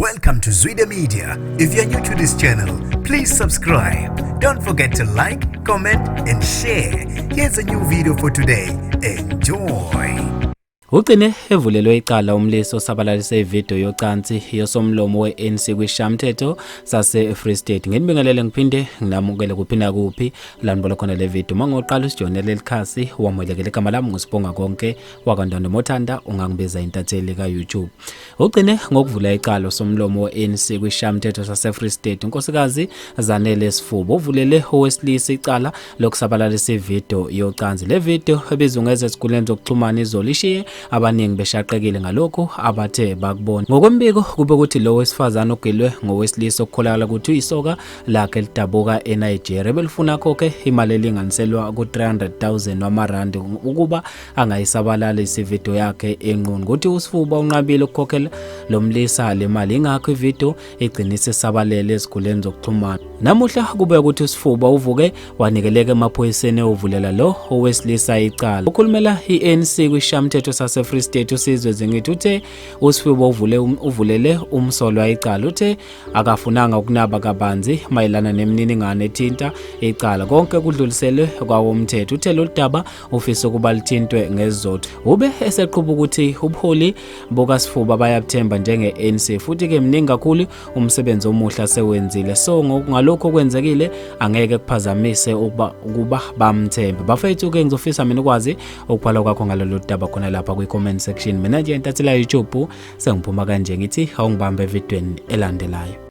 Welcome to Zwida Media. If you're new to this channel, please subscribe. Don't forget to like, comment, and share. Here's a new video for today. Enjoy. Ugcine evulelwe icala umlisa osabalalise ividiyo yocansi yosomlomo we-ANC kwishamthetho sase-Free State. Nginibingelele ngiphinde nginamukele kuphi nakuphi la nibona khona le video. Uma ngoqala usijoyinele leli khasi wamukelekile, igama lami nguSibonga Konke wakaNdondo Mothanda, ungangibiza intatheli ka-YouTube. Ugcine ngokuvula icala somlomo we-ANC kwishamthetho sase-Free State uNkosikazi Zanele Sifuba uvulele owesilisa icala lokusabalalisa ividiyo yocansi. Le video ebizungeza ezinkundleni zokuxhumana izolo ishiye abaningi beshaqekile ngalokhu abathe bakubona. Ngokombiko kube ukuthi lo wesifazane ogilwe ngowesilisa okukholakala ukuthi uyisoka lakhe lidabuka eNigeria ebelifuna akhokhe imali elinganiselwa ku-300,000 wamarandi ukuba angayisabalalisa ividiyo yakhe enqunu. Kuthi uSifuba unqabile ukukhokhela lo mlisa le mali, ingakho ividiyo igcine isisabalele ezinkundleni zokuxhumana. Namuhla kube ukuthi uSifuba uvuke wanikeleka emaphoyiseni eyovulela lo owesilisa icala. Ukhulumela i-ANC kwishamthetho sase-Free State uSizwe Zingithi uthe uSifuba uvulele umsolwa icala. Uthe akafunanga ukunaba kabanzi mayelana nemininingwane ethinta icala, konke kudluliselwe kwawomthetho. Uthe lolu daba ufisa ukuba luthintwe ngezizotho. Ube eseqhuba ukuthi ubuholi bukaSifuba bayabuthemba njenge-ANC futhi-ke mningi kakhulu umsebenzi omuhle asewenzile, so ngalokhu okwenzekile angeke kuphazamise ukuba bamthembe. Bafethu-ke ngizofisa mina ukwazi ukubhala kwakho ngalolu daba khona lapha kwi-comment section. Mina nje intatheli ya-YouTube sengiphuma kanje ngithi awungibambe evidweni elandelayo.